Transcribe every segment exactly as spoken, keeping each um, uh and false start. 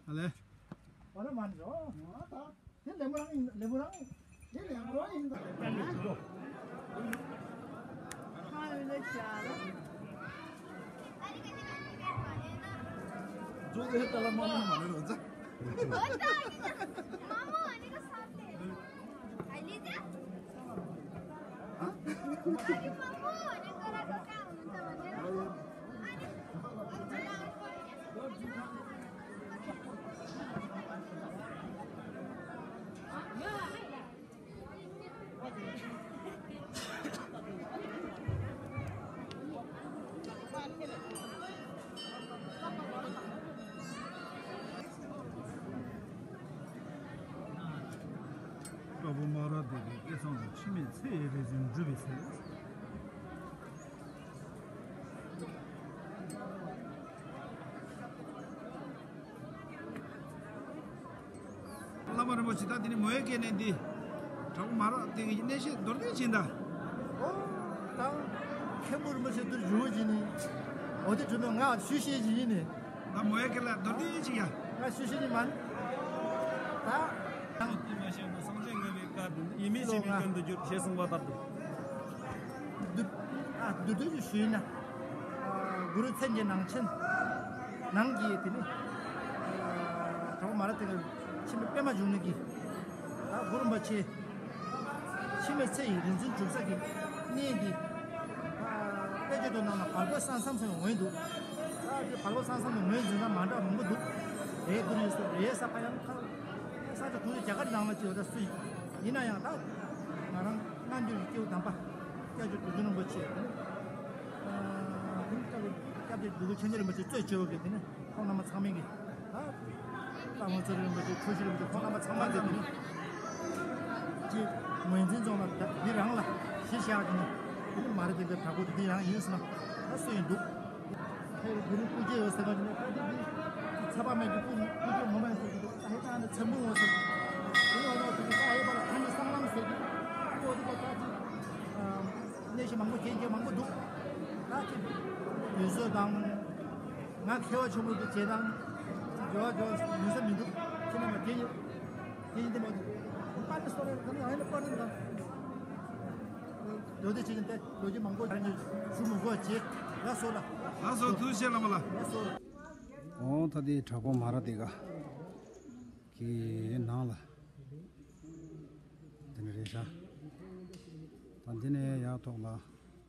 ཨ་ལེ། དཀར་པོ་མ་ར་དེ་གའི་སྐལ་བཟང་དུ་འཆི་མེད་ཚེ་ཡི་རིག་འཛིན་འགྲུབ་པའི་ཚེ། བླ་མ་རིན་པོ་ཆེ། ད་དེ་ནི་མོའི་སྐད་ནས་འདི་དྲག་པོ་མ་ར་དེ་གའི་གནས་བཤད་མདོར་བསྡུས་ཕྱིན་ད། ཨོ། ད་མཁན་པོ་རིན་པོ་ཆེ་འདིར་བཞུགས་ཀྱི་ནི། འོ་དེ་གྲུབ་ན་ང་ཞུ་ཤེས་ཀྱི་ཡིན་ནི། ད་མོའི་སྐད་ལ་མདོར་བསྡུས་ཅིག་ཡ། ང་ཞུ་ཤེས་ཀྱི་མ་ནི། ད། ད་དེ་མ་ཤེས་ན་སངས་རྒྱས་ངེས་པའི་བཀའ་བདེན། ཡིད་མི་ཤེས་པའི་སྐྱོན་དུ་འགྱུར་ཞེས་གསུངས་པ་ལྟར་དུ། བསྡུ། ཨ། བསྡུས་བསྡུས་ཀྱིས་ཞུས་ན། ཨ། གུ་རུ་མཚན་གྱི་ནང་ཆེན། ནང་གི་དེ་ནི། ཨ། དྲག་པོ་མ་ར་དེ་གའི་འཆི་མེད་པད་མ་འབྱུང་གནས་ཀྱི། ད་གུ་རུ་རིན་པོ་ཆེ། འཆི་མེད་ཚེ་ཡི་རིག་འཛིན་འགྲུབ་ས་གི་གནས་འདི། ཨ། དཔེ་ཆ་དེ་ནང་ལ་བལ་པོ་སང་སང་ཟེར་ངོས་འདུག་ད་དེ་བལ་པོ་སང་སང་དུ་ངོས་འཛིན་ས་མ་འདྲ་མང་པོ་འདུག་རེད། འདུག་རེད་ཟེར། རེད་ཟེར་ཁ་ཡང་ཁ། ས་ཆ་གོང་དུ་རྒྱ་གར་ནང་ལ་སྐྱེ་བ་ད་སུ་ཡིན། ཡིན་ན་ཡང་ད་ང་རང་སྔ་འགྱུར་གྱི་སྐྱེས་བུ་དམ་པ་སྐྱབས་རྗེ་དོལ་རྒྱལ་རིན་པོ་ཆེ། ཨ། དེ་ནི་སྐྱབས་རྗེ་སྐྱབས་རྗེ་དོལ་པོ་མཁྱེན་བརྩེ་རིན་པོ་ཆེ་གཙོས་བྱས་པ་གི་དེ་ནི་ཁོང་རྣམ་པ་ཚང་མས་ཀྱི་ད་ལྷ་དབང་རྩ་རིན་པོ་ཆེ། ཁྲོ་ཆུ་རིན་པོ་ཆེ། ཁོང་རྣམ་པ་ཚང་མ་གི་དེ་ནི་ཅིག་ངོས་འཛིན་རྫོང་ལ་ད་འདི་རང་ལ་གཞི་བཞག་གི་ནི་དེ་ནི་མ་ར་དེ་གའི་བྲག་ཕུག་དེ་འདི་རང་ཡིན་ཟེར་ན་ད་སུ་ཡིན་འདུག་ཧེ་གུ་རུ་སྐུ་རྗེས་ཡོད་ཟེར་བ་ནི་ད་དེ་འདི་ཚེ་དཔག་མེད་ཀྱི་སྐུ་སྐུ་རྗེས་ངོ་མ་ཡིན་ཟེར་གྱི་འདུག་ད་ཧེ་ད་ནི་ཚེ་འབུམ་འོ་ཟེར་གྱི་འདུག་དེ་ནི་འོ་ན་དེ་ནི་ད་ཧེ་ད་ལ་ད་ནི་སྲང་ལམ་ཟེར་གྱི་འདུག་འོ་དེ་ག་ད་ཅིག་གནས་གཞི་མང་པོ་གྱེན་གྱེན་མང་པོ་འདུག་ད་ཅིག་དུས་ཚོད་དང་ང་མཁས་པ་ཆེན་པོ་འདུག་བྱེད་དང་འགྲོ་བ་འགྲོ་ཡིན་ས་མི་འདུག་ཁྱེད་རྣམ་པ་དེ་ཡིན་དེ་ཡིན་དེ་མ་འདུག་པར་དེ་སོ་རེ་ག་ནི་ཨ་ཡིན་པར་དེ་འདུག་འགྲོ་དེ་བྱེད་ཀྱིན་ཏེ་ལོ་རྒྱུས་མང་པོ་རང་གིས་ཞུ་མི་དགོས་བྱེད། ལགས་སོ་ལ། ལགས་སོ། ཐུགས་རྗེ་ཆེ་བླ་མ་ལགས། ལགས་སོ། འོ་ད་དེ་བྲག་ཕུག་མ་ར་དེ་ག་གི་ནང་ལ་དེ་ནས་རེད་ཤག་ད་འདི་ནས་ཡར་ཐོག་ལ་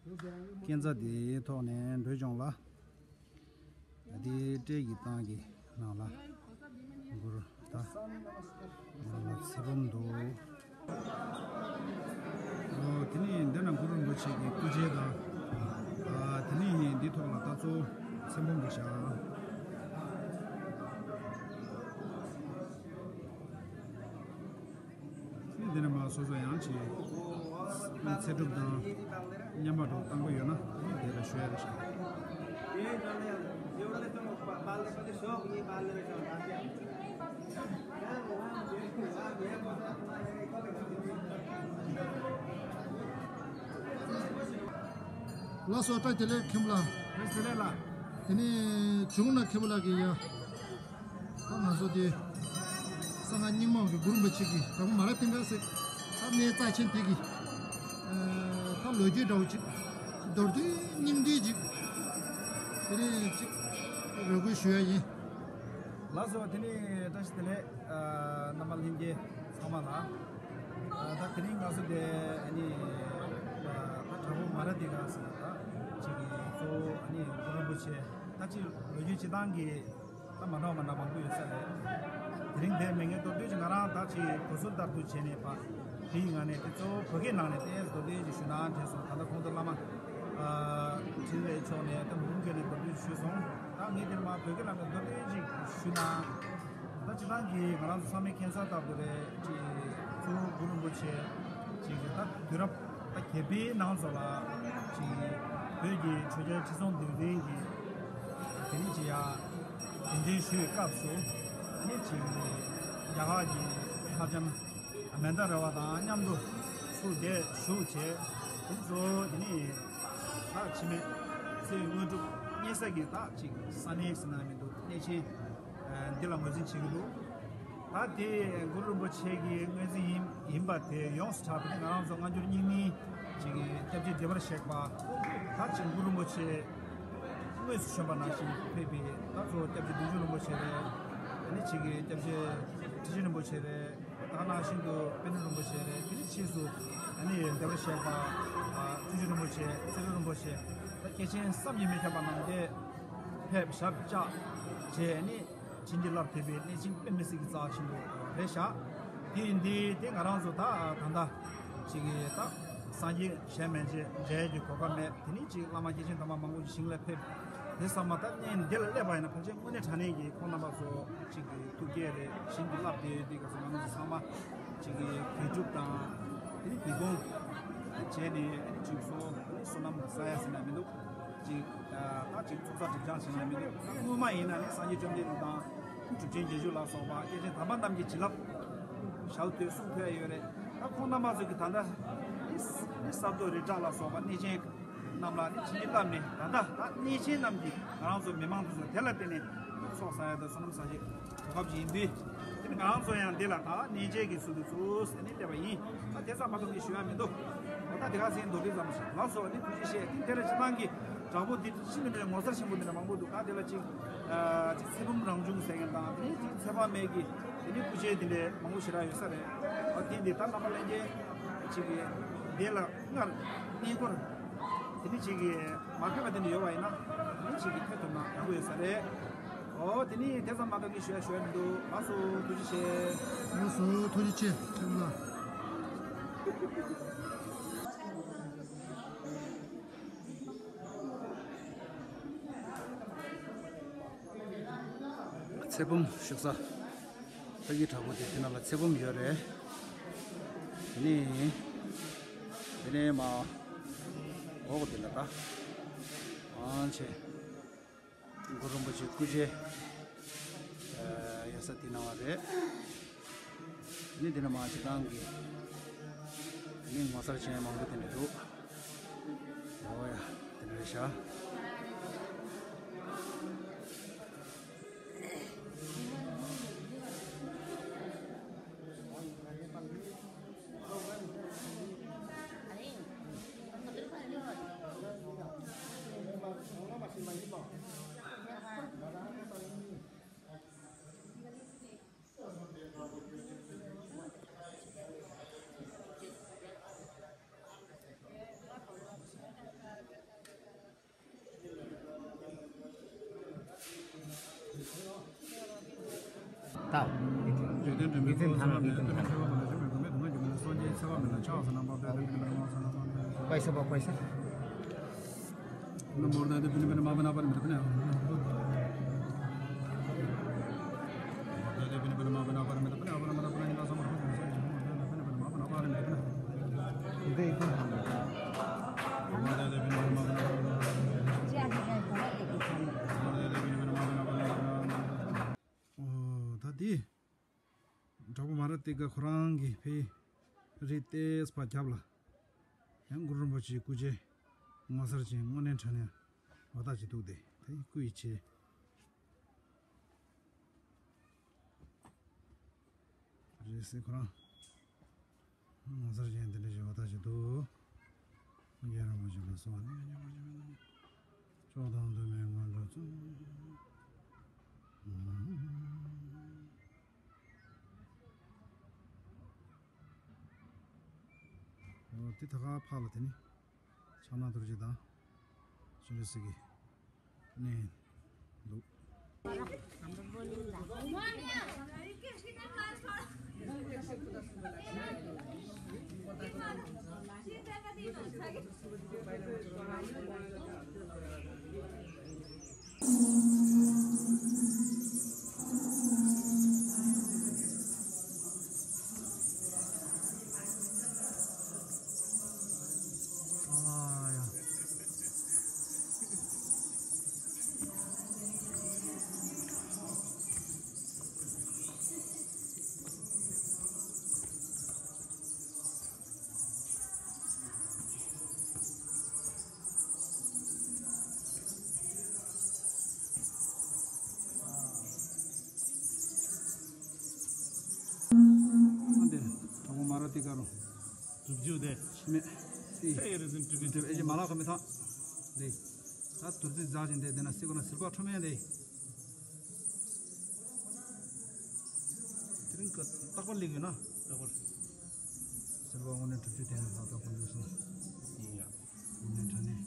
སྐས་འཛེག་དེའི་ཐོག་ནས་འགྲོ་བྱུང་ལ། ད་དེའི་སྤྲེལ་གྱི་ཐང་གི་ནང་ལ་གུ་རུ་ད་གུ་རུ་ལ་ཚེ་བུམ་འདུག་འོ་དེ་ནས་འདི་ན་གུ་རུ་རིན་པོ་ཆེ་གི་སྐུ་ཆས་དང་། ཨ། དེ་ནས་འདི་ཐོག་ལ་ད་གཙོ་བོ་ཚེ་བུམ་འདུག་ཤག་འདི་ནས་མར་སོ་སོ་ཡང་ཅིག་ཚེ་སྒྲུབ་དང་བསྙེན་པ་འདྲ་བཏང་གི་ཡོད་ན་དེ་ལ་ཞུ་ཡ་རེད་ཤག་ལགས་སོ། བཀྲ་ཤིས་བདེ་ལེགས་མཁན་པོ་ལགས། བཀྲ་ཤིས་བདེ་ལེགས་ལགས། དེ་ནས་བྱུང་ན་མཁན་པོ་ལགས་ཀྱིས་ཡ། ད་ང་ཚོ་དེ་གསང་སྔགས་རྙིང་མ་གི་གུ་རུ་རིན་པོ་ཆེ་གི་བྲག་ཕུག་མ་ར་དེ་ག་ཟེར་ས་གནས་རྩ་ཆེན་དེ་གི་ཨ་ད་ལོ་རྒྱུས་འདྲ་བོ་ཅིག་མདོར་བསྡུས་སྙིང་བསྡུས་ཅིག་དེ་ནས་ཅིག་རེ་སྐུལ་ཞུ་ཡ་ཡིན། ལགས་སོ། དེ་ནས་བཀྲ་ཤིས་བདེ་ལེགས། ཨ་རྣམ་པ་ལྷན་རྒྱས་ཚང་མ་ལ། ཨ་ད་དེ་རིང་ང་ཚོ་དེ་ཨ་ནི་ཨ་ད་བྲག་ཕུག་མ་ར་དེ་ག་ཟེར་ན་ད་ཅིག་གི་གཙོ་བོ་ཨ་ནི་གུ་རུ་རིན་པོ་ཆེ་ད་ཅིག་ལོ་རྒྱུས་སྤྱི་བཏང་གི་ད་མ་འདྲ་བ་མ་འདྲ་མང་པོ་ཡོད་ས་རེད། དེ་རིང་དེ་མེད་ངེས་མདོར་བསྡུས་ཀྱི་ང་རང་ད་ཅིག་གོ་ཚུལ་ལྟར་དུ་བྱས་ནས་ཕ་དེའི་ངང་ནས་དེ་གཙོ་བོ་བོད་སྐད་ནང་ནས་ཏོག་ཙམ་མདོར་བསྡུས་ཅིག་ཞུ་ན་དྲན་སོང་། ད་ལྟ་གོང་དུ་བླ་མ་ཨ་འཕྲིན་ལས་མཆོག་ནས་ད་མུ་གུ་སྐད་ནས་མདོར་བསྡུས་ཞུས་སོང་། ད་ངས་དེར་མ་བོད་སྐད་ནང་ནས་མདོར་བསྡུས་ཅིག་ཞུ་ན། ད་སྤྱིར་བཏང་གི་ང་རང་ཚོ་ཚང་མས་མཁྱེན་གསལ་ལྟར་དུ་རེད། ཅིག་གཙོ་བོ་གུ་རུ་རིན་པོ་ཆེ་ཅིག་གི་ད་དུས་རབས་ད་བརྒྱད་པའི་ནང་ཚོ་ལ་ཅིག་བོད་ཀྱི་ཆོས་རྒྱལ་ཁྲི་སྲོང་ལྡེའུ་བཙན་གྱིས་དེ་ནས་ཅིག་ཡ་གདན་འདྲེན་ཞུ་བའི་སྐབས་སུ་ཨ་ནི་ཅིག་རྒྱ་གར་གྱི་ལྷ་ལྕམ་མནྡ་ར་བ་དང་མཉམ་དུ་ཚུར་བསྡད་བཞུགས་བྱས། དེ་ཚོ་དེ་ནས་ད་འཆི་མེད་ཚེ་ཡི་དངོས་གྲུབ་ གནས་ས་གི་ད་ཅིག་ས་གནས་ཟེར་ན་མི་འདུག་གནས་ཆེན་འདི་ལ་ངོས་འཛིན་བྱེད་ཀྱི་འདུག་ད་དེ་གུ་རུ་རིན་པོ་ཆེ་གི་ངོས་འཛིན་ཡིན་ཡིན་པ་དེ་ཡོངས་སུ་གྲགས་པའི་ང་རང་ཚོ་སྔ་འགྱུར་རྙིང་མའི་ཅིག་གི་སྐྱབས་རྗེ་བདེ་བར་གཤེགས་པ་ད་ཅིག་གུ་རུ་རིན་པོ་ཆེ་དངོས་སུ་བྱོན་པ་ནང་བཞིན་ཕེབས་པའི་ད་གཙོ་བོ་སྐྱབས་རྗེ་བདུད་འཇོམས་རིན་པོ་ཆེ་རེད། ཨ་ནི་ཅིག་གི་སྐྱབས་རྗེ་ཁྲི་ཆེན་རིན་པོ་ཆེ་རེད། ད་ནང་བཞིན་དུ་པཎ་ཌི་རིན་པོ་ཆེ་རེད། དེ་ནི་ཕྱིས་སུ་ཨ་ནི་བདེ་བར་གཤེགས་པ་ཐུགས་རྗེ་རིན་པོ་ཆེ་ཚེ་རིང་རིན་པོ་ཆེ་ད་སྐྱེས་ཆེན་བསམ་གྱིས་མི་ཁྱབ་པ་རྣམས་ཏེ་ཕེབས་ཞབས་བཅགས་བྱས་ནི་བྱིན་གྱིས་བརླབས་ཏེ་པའི་གནས་ཆེན་དཔེ་མི་སྲིད་ཀྱི་རྩ་ཆེན་པོ་རེད་ཤག་དེ་ཡིན་དུས་དེ་ང་རང་ཚོ་ད་ད་ལྟ་ཅིག་གི་ད་སངས་རྒྱས་གཞན་མན་ཆད་མཇལ་ཡས་ཀྱི་གོ་སྐབས་མེད། དེ་ནི་ཅིག་བླ་མ་སྐྱེས་ཆེན་དམ་པ་མང་པོ་ཞིག་ཞིང་ལ་ཕེབས། དེ་ཚང་མ་ད་གནས་འདི་ལ་སླེབས་པ་ཡིན་ན་ཕལ་ཆེར་དངོས་གནས་དྲང་གནས་ཀྱི་ཁོང་རྣམ་པ་ཚོ་ཅིག་གི་ཐུགས་བསྐྱེད་རེད། བྱིན་གྱིས་བརླབས་ཏེ་དེ་ག་ཚོད་ང་རང་ཚོ་ཚང་མ་ཅིག་གི་དགེ་སྒྲུབ་དང་དེ་ནི་དགེ་སློང་བྱས་ནས་ཅིག་སོ་བསོད་ནམས་བསགས་ཡ་ཟེར་ན་མི་འདུག་ཅིག་ད་ཅིག་ཚོགས་བསགས་སྒྲིབ་སྦྱང་བྱེད་ན་མི་འདུག་ད་སྔོན་མ་ཡིན་ན་ནི་སངས་རྒྱས་བཅོམ་ལྡན་འདས་དང་གྲུབ་ཆེན་བརྒྱད་ཅུ་ལ་སོགས་པ་སྐྱེས་ཆེན་དམ་པ་རྣམས་ཀྱི་བྱིན་རླབས་ཞལ་ཐོས་གསུང་ཐོས་ཡོད་རེད། ད་ཁོང་རྣམ་པ་ཚོ་གི་ད་ལྟ་ནི་ས་རྡོ་རི་བྲག་ལ་སོགས་པ་གནས་ཆེན་རྣམས་ལ་ནི་བྱིན་གྱིས་བརླབས་ནས་ད་ལྟ་ད་གནས་ཆེན་རྣམས་ཀྱིས་ང་རང་ཚོ་མི་མང་དེ་ཚོ་དེ་ལ་བརྟེན་ནས་ཚོགས་བསགས་ཡ་དང་བསོད་ནམས་བསགས་ཀྱི་གོ་སྐབས་ཅིག་ཡིན་དུས། དེ་ནི་ང་རང་ཚོ་ཡང་འདི་ལ་ད་གནས་མཇལ་གྱི་ཚུལ་དུ་ཚུར་ཟེར་ནས་བསྡད་པ་ཡིན། ད་དེ་ཙམ་མ་གཏོགས་ཀྱི་ཞུ་ཡ་མི་འདུག་འོ་ད་དེ་ག་ཟིན་མདོ་དེ་ཙམ་ཞིག་ལགས་སོ། ནི་ཐུགས་རྗེ་ཆེ། དེ་དེ་ལ་སྤྱི་བཏང་གི་དྲག་པོ་འདི་ཤིན་ཏུ་ནས་ངོ་མཚར་ཆེན་པོ་འདི་འདྲ་མང་པོ་འདུག་ད་དེ་ལ་ཅིག་ཅིག་ཚེ་བུམ་རང་བྱུང་ཟེར་མཁན་དང་དེ་ནས་ཅིག་ཚེ་དཔག་མེད་ཀྱི་དེ་ནས་སྐུ་ཆས་འདི་འདྲ་མང་པོ་ཞེ་དྲག་ཡོད་ས་རེད། ཨ་དེ་འདི་ད་རྣམ་པ་ལྷན་རྒྱས་ཅིག་གི་འདི་ལ་སྔར་གནས་སྐོར་དེ་ནི་ཅིག་གི་མ་ཕེབས་པ་དེ་འདྲ་ཡོད་པ་ཡིན་ན་དེ་ནི་ཅིག་གི་ཕེབས་ཐུབ་ན་ཡག་པོ་ཡོད་ས་རེད། ཨོ་དེ་ནི་དེ་ཙམ་མ་གཏོགས་ཀྱི་ཞུ་ཡ་ཞུ་ཡ་མི་འདུག་ལགས་སོ། ཐུགས་རྗེ་ཆེ། ལགས་སོ། ཐུགས་རྗེ་ཆེ། ཐུགས་རྗེ་ཆེ། ཚེ་བུམ་བཞུགས་ས། ཕ་གི་དྲག་པོ་དེ་དེ་ནང་ལ་ཚེ་བུམ་ཡོད་རེད། དེ་ནས་དེ་ནས་མ་འོག་དེ་ལ་ད་ཨང་ཆེ། གུ་རུ་རིན་པོ་ཆེ་སྐུ་ཆས་ཡོད་ས་དེ་ནང་བ་རེད། ནི་འདི་ན་མ་ཅི་གང་གི་ནི་ངོ་མཚར་ཅན་མང་པོ་དེ་འདྲ་འདུག་འོ་ཡ་དེ་འདྲ་རེད་ཤག་ཨོ་ད་དེ། དྲག་པོ་མ་ར་ཏི་ཀ་ཁོ་རང་གི་ཕའི་རི་ཏེས་པ་རྒྱབ་ལ། ཡང་གུ་རུ་རིན་པོ་ཆེའི་སྐུ་ཆས་ངོ་མཚར་ཅན་དངོས་གནས་དྲང་གནས་འོ་ཐག་ཅིག་འདུག་སྟེ་དེ་སྐུ་ཡི་ཆས་རེད་ཟེར་ཁོ་རང་། ངོ་མཚར་ཅན་དེ་འདྲ་ཞིག་འོ་ཐག་ཅིག་འདུག་རྒྱལ་རིན་པོ་ཆེ་ལ་གསོལ་བ་ནི་ཉམས་པར་བྱེད་པའི་ནང་ནས། ཕྱོགས་དང་བསྟུན་པའི་ངོ་སྤྲོད་ཚུལ། འོ་དེ་ད་ག་ཕར་ལ་དེ་ནི་ཕྱག་ན་རྡོ་རྗེ་དང་ཆོས་འབྲེལ་སྲིད་ཀྱི་གནས་འདུག་ཀ་རུ། དུབ་རྒྱུ་དེ། མེད། སི། ཨེ་རེ་ཟིན་དུབ་རྒྱུ། དེ་ཨེ་ཅི་མ་ལག་ག་མི་ཐང་། དེ། ད་དུར་རྩི་རྫ་ཅན་དེ་དེ་ན་སི་ཀོ་ན་སིལ་བ་ཁྲོ་མེད་དེ། དེ་རིང་གི་རྟག་པར་ལེགས་ཡོད་ན་རྟག་པར། སིལ་བ་དངོས་གནས་གྲུབ་ཆུ་དེ་ནས་ལྷག་ཏུ་དགོངས་རྒྱུ་སོང་། ཡིན་ཡ། དངོས་གནས་དྲང་གནས།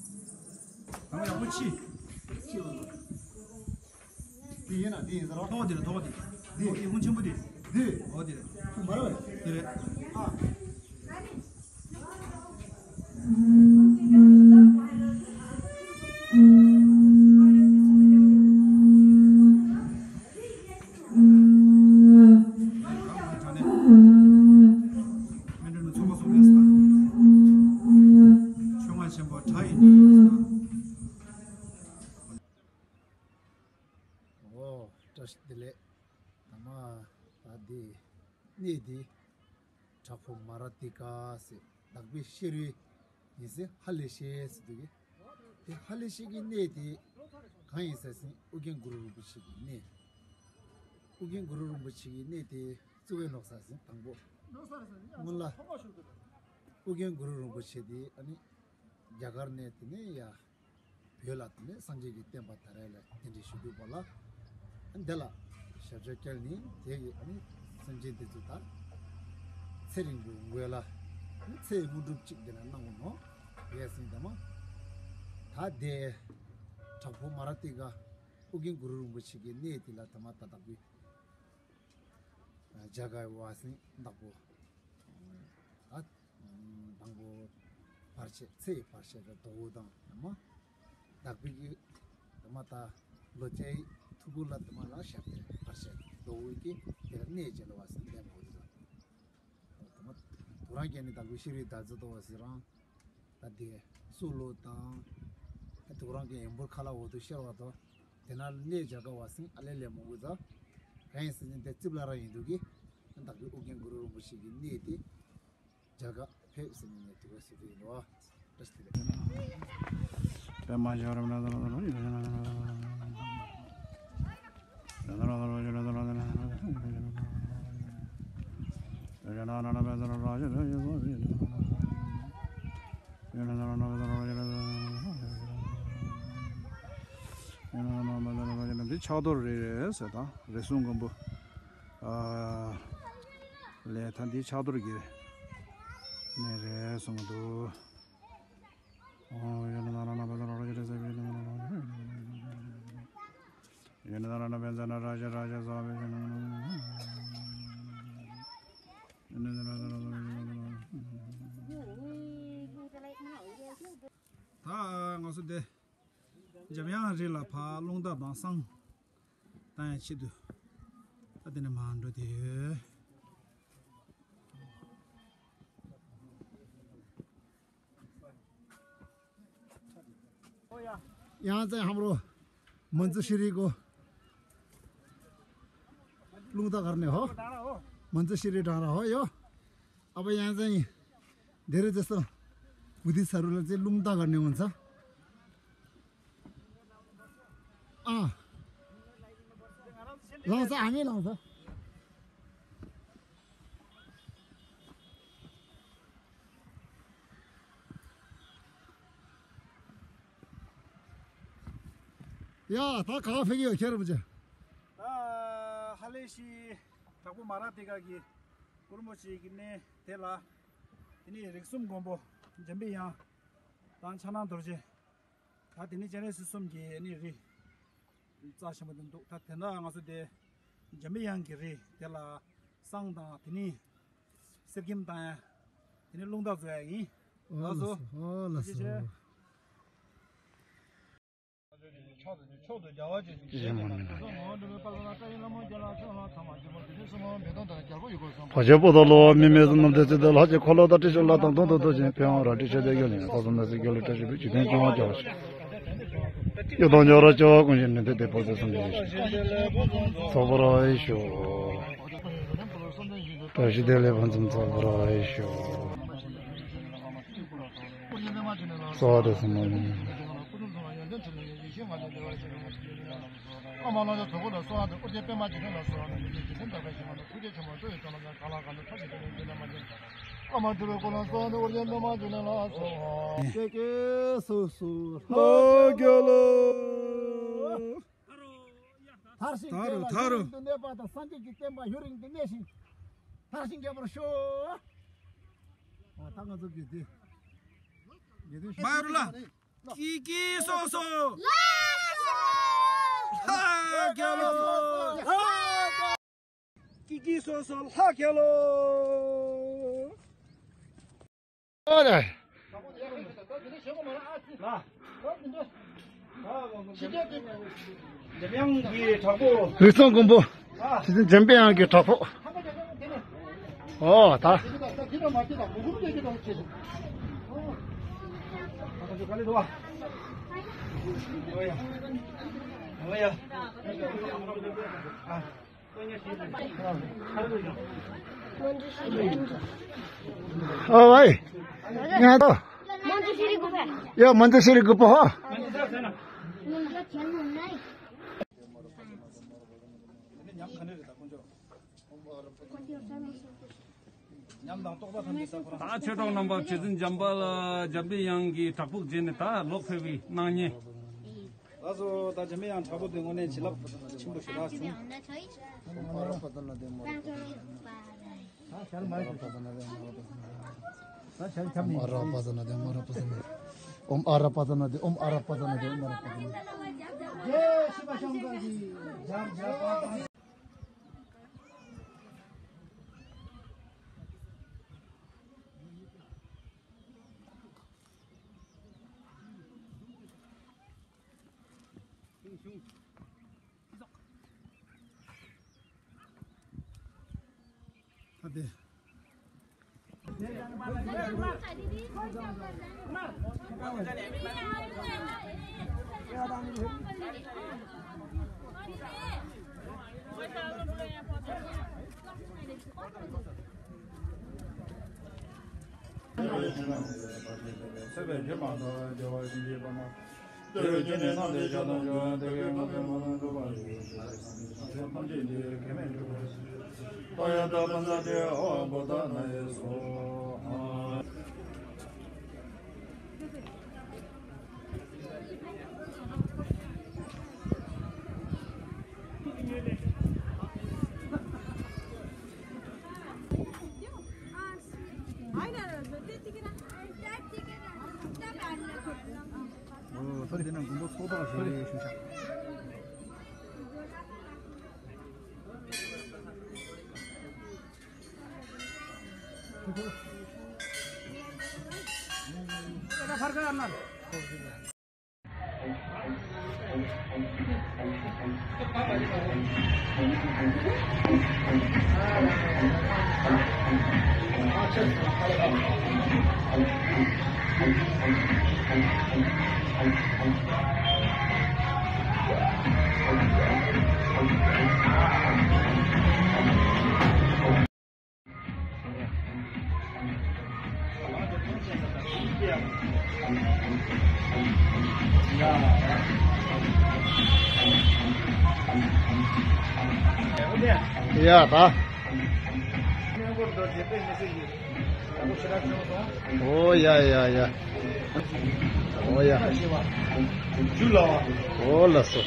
ད་མ་ཡག་པོ་ཕྱིས། དེ་ཡིན་ན་དེ་ཡིན་ཟེར་རོ། ཐོག་དེ་རེད། ཐོག་དེ། འདི། ཐོག་དེ་ཧུན་ཆེན་པོ་དེ། འདི། འོ་དེ་རེད། ཁུ་མ་ར་བས། དེ་རེད། ཨ། མི་འགྲོ་ནི་ཚོགས་པ་སོགས་ཡོད་ས། ཆོས་ལྔ་ཆེན་པོ་གྲྭ་ཡི་གནས་ཡོད་ས། ཨོ། བཀྲ་ཤིས་བདེ་ལེགས། ད་མ་ད་འདི་གནས་འདི་བྲག་ཕུག་མ་ར་ཏི་ཀ་ཟེར། བདག་པོའི་ཤེས་རིག་ཡིན་ཟེར། ཧ་ལས་ཤེས་ཟེར་འདུག་གི། དེ་ཧ་ལས་ཤེས་ཀྱི་གནས་དེ་གང་ཡིན་ཟེར་ཟིན་ཨོ་རྒྱན་གུ་རུ་རིན་པོ་ཆེ་གི་གནས། ཨོ་རྒྱན་གུ་རུ་རིན་པོ་ཆེ་གི་གནས་དེ་བཙུགས་པའི་ལོག་ས་ཟིན་དང་པོ། སྔོན་ལ་ཨོ་རྒྱན་གུ་རུ་རིན་པོ་ཆེ་དེ་ཨ་ནི་རྒྱ་གར་ནས་དེ་ནས་ཡ། བོད་ལ་དེ་ནས་སངས་རྒྱས་ཀྱི་བསྟན་པ་དར་ཡ་ལ་གདན་འདྲེན་ཞུ་དུས་པ་ལ། འདི་ལ་ཞབས་ཕྱི་བསྐྱལ་ནས་དེ་གི་ཨ་ནི་སེམས་ཅན་དེ་ཚོ་ད་ཚེ་རིང་པོའི་འོས་ལ་ཚེ་དངོས་གྲུབ་ཅིག་འདི་ན་གནང་དགོས་ནོ། ཡས་སིང་དེ་མ། ད་དེ་བྲག་ཕུག་མ་ར་ཏི་ཀ་ཨོ་རྒྱན་གུ་རུ་རིན་པོ་ཆེ་གི་གནས་དེ་ལ་ད་མ་ད་བདག་པོའི་རྒྱ་གར་བ་སིང་བདག་པོ། ད་དང་པོ་བར་ཆད་ཚེ་ཡི་བར་ཆད་དང་ཟླ་བོ་དང་ཡང་མ། བདག་པོའི་གི་དེ་མ་ད་ལོ་ཅའི་ཐུ་གུ་ལ་དེ་མ་ལ་ཞབས་ཏེ་བར་ཆད་ཟླ་བོའི་གི་དེ་ལ་གནས་བྱེད་ལ་བ་སིང་ལྡན་མོ་དེ་ཚོ། དེ་མ་དུ་རང་རྒྱལ་ནི་བདག་པོའི་ཤེས་རིག་དར་ཚོ་དོ་བ་སི་རང་། ད་དེ་སུ་ལོ་དང་། ད་དུ་རང་གི་ཡོན་པོར་ཁ་ལ་འོ་དུ་ཤར་བ་དོ། དེ་ན་གནས་བྱ་དགའ་བ་སིང་ཨ་ལེ་ལེ་མོ་གུ་ཚ། གང་ཡིན་སིང་དེ་རྩིབ་ལ་ར་ཡིན་འདུག་གི། བདག་པོའི་ཨོ་རྒྱན་གུ་རུ་རིན་པོ་ཆེ་གི་གནས་དེ། རྒྱ་གར་ཕེབས་ཟིན་ནས་དུས་བབ་སུ་དེ་ཡིན་ནོ། བཀྲ་ཤིས་བདེ་ལེགས། པདྨ་ཞབས་རིམ་འདི་ཕྱག་རྡོར་རེ་རེ་ཟེར་དང་རེ་ཟུང་མགོན་པོ། ལས་ད་འདི་ཕྱག་རྡོར་གྱི་གནས་རེད་གསུངས་འདུག། ད་ང་ཚོ་འདི་འཇམ་དབྱངས་རི་ལ་ཕར་རླུང་རྟ་དང་བསང་བཏང་ཡ་ཆེད་དུ་ད་དེ་ནས་མར་འགྲོ་དེ་ཡོད། ཡང་ཙེ་ཧམ་རོ། མན་ཙི་ཤི་རི་གོ། རླུང་རྟ་གར་ནས་ཧོ། མན་ཙི་ཤི་རི་དྲང་ར་ཧོ་ཡོ། ཨ་བ་ཡང་ཙེ་ཡིན། དེ་རེ་ཙེ་སོ། བུ་དི་ས་རུ་ལ་ཙེ་རླུང་རྟ་གར་ནས་འོང་ཚ། ཨ། ལངས་ས་ཨ་ནི་ལངས་ས། ཡ་ད་ག་ཕེབས་ཡོད་ཁྱེད་རང་ཅག། ད་ཧ་ལས་ཤི་བྲག་ཕུག་མ་ར་ཏི་ཀ་གི་གུ་རུ་རིན་པོ་ཆེ་གི་གནས་དེ་ལ། དེ་ནས་རིགས་གསུམ་མགོན་པོ་འཇམ་པའི་དབྱངས་དང་ཕྱག་ན་རྡོ་རྗེ། ད་དེ་ནས་སྤྱན་རས་གཟིགས་གསུམ་གྱི་ནི་རི་རྩ་ཆེན་པོ་དེ་འདུག། ད་དེ་འདྲ་ང་ཚོ་དེ་འཇམ་པའི་དབྱངས་ཀྱི་རི་དེ་ལ་བསང་དང་དེ་ནས་གསེར་སྐྱེམས་བཏང་ཡ། དེ་ནས་རླུང་རྟ་བཟོ་ཡ་ཡིན། ཨོ་ལགས་སོ། ཨོ་ལགས་སོ། ཐུགས་རྗེ་ཆེ། བར་ཆད་པོ་ཏ་ལོ་མི་མེད་སུ་ནམ་དེ་ཚེ་དུ་ལྷག་བཅས་འཁོར་ལོ་དང་ཁྲིད་ཕྱོགས་ལ་དང་དུ་འདོད་ཅིང་ཕན་ཡོན་རབ་ཏུ་ཤེས་ཏེ་ཡོད་ལ་ཡང་ས་གསུམ་ན་སྲིད་རྒྱལ་ལ་བཀྲ་ཤིས་པའི་འཇིག་རྟེན་སྐྱོང་བར་བྱ་བ་ཞིག། སྐྱིད་དང་ཉོ་ར་སྐྱོ་བ་ཀུན་གཞི་ནི་འདི་དེ་བོད་ཟེར་གསུམ་གྱི་ཡེ་ཤེས། ཚོགས་པར་ཨེ་ཤོག། བཀྲ་ཤིས་བདེ་ལེགས་ཕུན་སུམ་ཚོགས་པར་ཨེ་ཤོག། གསོལ་བ་དེ་གསུམ་མ་ཡིན། ཨ་མ་ལོ་ལ་གྲོགས་པོ་ལ་གསོལ་བ་དང་ཨོ་རྒྱན་པད་མ་འབྱུང་གནས་ལ་གསོལ་བ་དང་མི་ལུས་ཇི་བཞིན་དག་པའི་ཞིང་ཁམས་ལ་ཐུགས་རྗེ་ཆེན་པོ་གཙོ་བོའི་སྐྱོང་ལ་གང་ལ་གང་འདུལ་ཐབས་ཀྱི་སྤྱོད་ལམ་ཚུལ་ལས་མ་འདྲེས་པ། ཨ་མ་དྲུག་པའི་འཁོར་ལ་གསོལ་བ་དང་ཨོ་རྒྱན་པད་མ་འབྱུང་གནས་ལ་གསོལ་བ། ཀྱེ་ཀྱེ་སོ་སོ་ལྷ་རྒྱལ་ལོ། མཐར་ཕྱིན་དགེ་ལ་ཡུན་རིང་དུ་གནས་པ་དང་། སངས་རྒྱས་ཀྱི་བསྟན་པ་ཡུན་རིང་དུ་གནས་ཤིང་། མཐར་ཕྱིན་རྒྱས་པར་ཤོག། ཨ་ད་ང་ཚོ་དགེ་འདུན། དགེ་འདུན་ཤོག། མ་རུ་ལ། ཀྱེ་ཀྱེ་སོ་སོ། ལྷ་རྒྱལ་ལོ། ཀྱེ་ཀྱེ་སོ་སོ་ལྷ་རྒྱལ་ལོ། ཨོ་ལེ། རིགས་མཚུངས་མགོན་པོ། རྗེ་བཙུན་འཇམ་པའི་དབྱངས་ཀྱི་བྲག་ཕུག། ཨོ་ད། ཨོ་ཝའི། ང་ད། ཡ་མན་ཇུ་ཤྲི་གུ་པ་ཧོ། ད་ཆོས་གྲོགས་རྣམ་པ། རྗེ་བཙུན་འཇམ་པ་ལ་འཇམ་པའི་དབྱངས་ཀྱི་བྲག་ཕུག་མཇལ་ནས་ད་ལོག་ཕེབས་པའི་སྣང་བརྙན། ལགས་སོ། ད་འཇམ་པའི་དབྱངས་བྲག་ཕུག་དེ་དངོས་གནས་བྱིན་རླབས་ཆེན་པོ་ཞེ་དྲག་བྱུང་། ཨོཾ་ཨ་ར་པ་ཙ་ན་དེ་མོ་ར་པ་ཙ་ན་དེ། ཨོཾ་ཨ་ར་པ་ཙ་ན་དེ་མོ་ར་པ་ཙ་ན། ཨོཾ་ཨ་ར་པ་ཙ་ན་དེ། ཨོཾ་ཨ་ར་པ་ཙ་ན་དེ། ཨོཾ་ཨ་ར་པ་ཙ་ན་དེ། ཨོ་ད་དེ་ན་མགོན་པོ་ཚོགས་བདག་རེད་ཞུ་བྱ། ཡ་ད། ཨོ་ཡ་ཡ་ཡ། ཨོ་ཡ། ཨོ་ལགས་སོ།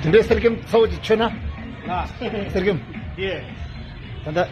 དེ་འདྲའི་གསེར་སྐྱེམས་ཚ་བོ་ཅིག་མཆོད་ན། ལགས། གསེར་སྐྱེམས། ཡེ། ད་ལྟ།